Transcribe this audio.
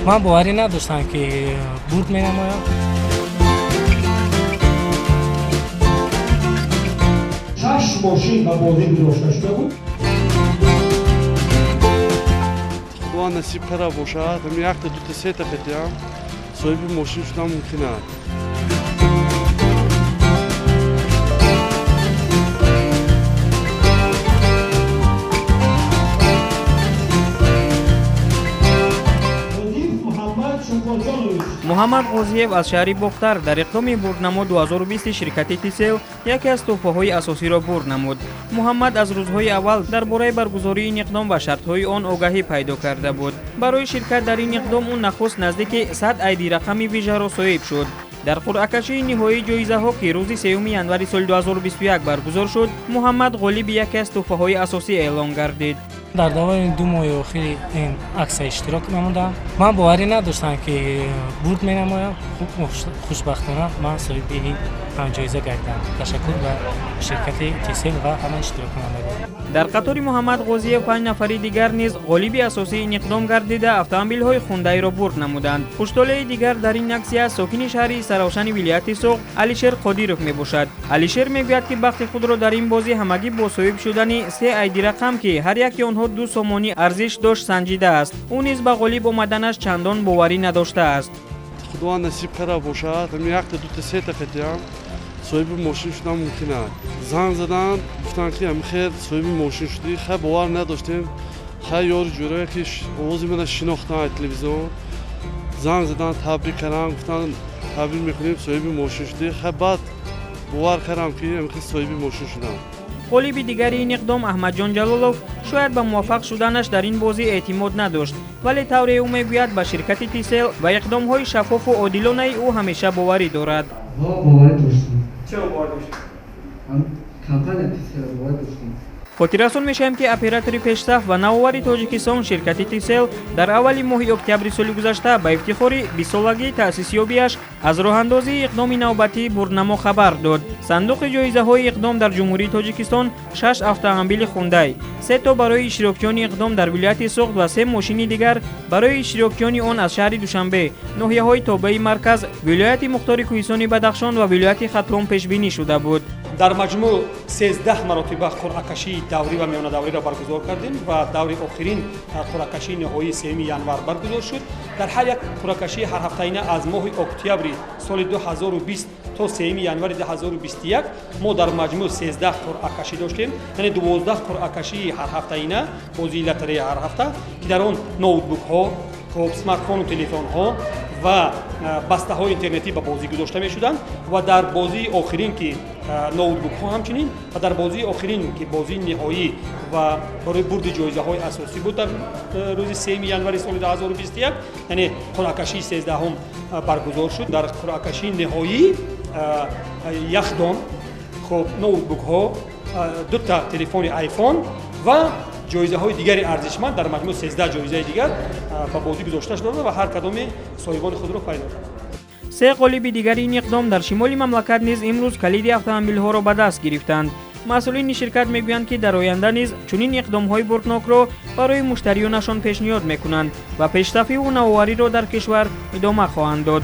Ман боварӣ надоштам, ки бурд менамоям. Шаш мошин ба бозӣ гузошта шуда буд. Худованд насиб кара бошад, ҳамин якта, дута, сета хетиам соҳиби мошин шудан мумкин аст. Муҳаммад Ғозиев аз шаҳри Бохтар дар иқдоми бурднамо 2020 ширкати Тисел яке аз тӯҳфаҳои асосиро бурд намуд. Муҳаммад аз рӯзҳои аввал дар бораи баргузории ин иқдом ва шартҳои он огаҳӣ пайдо карда буд. Барои ширкат дар ин иқдом ӯ нахуст наздики 100 айди рақами вижаро соҳиб шуд. Дар қуръакашии ниҳоии ҷоизаҳо, ки рӯзи 3 январи соли 2021 баргузор шуд, Муҳаммад ғолиби яке аз тӯҳфаҳои асосӣ эълон гардид. Дар давоми 2 моҳи охири ин аксия иштирок намудам. Ман боварӣ надоштам, ки бурд менамоям. Хушбахтона ман соҳиби ин ҷоиза гардидам. Ташаккур ба ширкати Тисел ва ҳама иштироккунандагон. Дар қатори Муҳаммад Ғозиев 5 нафари дигар низ ғолиби асосии ин иқдом гардида, автомобилҳои хундаиро бурд намуданд. Хуштолеи дигар дар ин аксия сокини шаҳри Саравшани вилояти Суғд Алишер Қодиров мебошад. Алишер мегӯяд, ки бахти худро дар ин бозӣ ҳамагӣ бо соҳиб шудани 3 айди рақам, ки ҳар яки онҳо 2 сомонӣ арзиш дошт, санҷидааст. Ӯ низ ба ғолиб омаданаш чандон боварӣ надоштааст. Худованд насиб кара бошад, ҳамин якта, дута, сета хетиам соҳиби мошин шудан мумкин аст. Занг задан, гуфтанд, ки ҳамин хел соҳиби мошин шудӣ. Хай, бовар надоштем. Хай, ёру ҷӯрое, ки овози мана шинохтан аз телевизион, занг задан, табрик кардам, гуфтанд, табрик мекунем, соҳиби мошин шудӣ. Хай, баъд бовар кардам, ки ҳамин хел соҳиби мошин шудам. Ғолиби дигари ин иқдом Аҳмадҷон Ҷалолов шояд ба муваффақ шуданаш дар ин бозӣ эътимод надошт, вале тавре ӯ мегӯяд, ба ширкати Тисел ва иқдомҳои шаффофу одилонаи ӯ ҳамеша боварӣ дорад. Боварӣ доштем. Чаро боварӣ доштем? Компания Тисел боварӣ доштем. Хотиррасон мешавем, ки оператори пешсаф ва навовари Тоҷикистон ширкати Тисел дар аввали моҳи октябри соли гузашта ба ифтихори 20-солагии таъсисёбиаш аз роҳандозии иқдоми навбатии бурднамо хабар дод. Сандуқи ҷоизаҳои иқдом дар Ҷумҳурии Тоҷикистон 6 автомобили хундай, 3 то барои иштирокчиёни иқдом дар вилояти Суғд ва 3 мошини дигар барои иштирокчиёни он аз шаҳри Душанбе, ноҳияҳои тобеи марказ, вилояти Мухтори Кӯҳистони Бадахшон ва вилояти Хатлон пешбинӣ шуда буд. Дар маҷмӯъ 13 маротиба қуръакашии даврӣ ва миёнадавриро баргузор кардем ва даври охирин қуръакашии ниҳоии 3 январ баргузор шуд. Дар ҳар як қуръакашии ҳарҳафтаина аз моҳи октябри соли 2020 то 3 январи 2021 мо дар маҷмӯъ 13 қуръакашӣ доштем, яъне 12 қуръакашии ҳарҳафтаина, бозии лотерея ҳар ҳафта, ки дар он ноутбукҳо, смартфону телефонҳо ва бастаҳои интернетӣ ба бозӣ гузошта мешуданд ва дар бозии охирин, ки ноутбукҳо ҳамчунин, ва дар бозии охирин, ки бозии ниҳоӣ ва барои бурди ҷоизаҳои асосӣ буд, дар рӯзи 3 январи соли 2021, яъне қуръакашии 13-ум баргузор шуд. Дар қуръакашии ниҳоӣ яхдон, хоб, ноутбукҳо, 2 телефони айфон ва ҷоизаҳои дигари арзишманд, дар маҷмӯъ 13 ҷоизаи дигар ба бозӣ гузошта шуданд ва ҳар кадоме соҳибони худро пайдо карданд. 3 ғолиби дигари ин иқдом дар шимоли мамлакат низ имрӯз калиди автомобилҳоро ба даст гирифтанд. Масъулини ширкат мегӯянд, ки дар оянда низ чунин иқдомҳои бурднокро барои муштариёнашон пешниҳод мекунанд ва пешсафиву навовариро дар кишвар идома хоҳанд дод.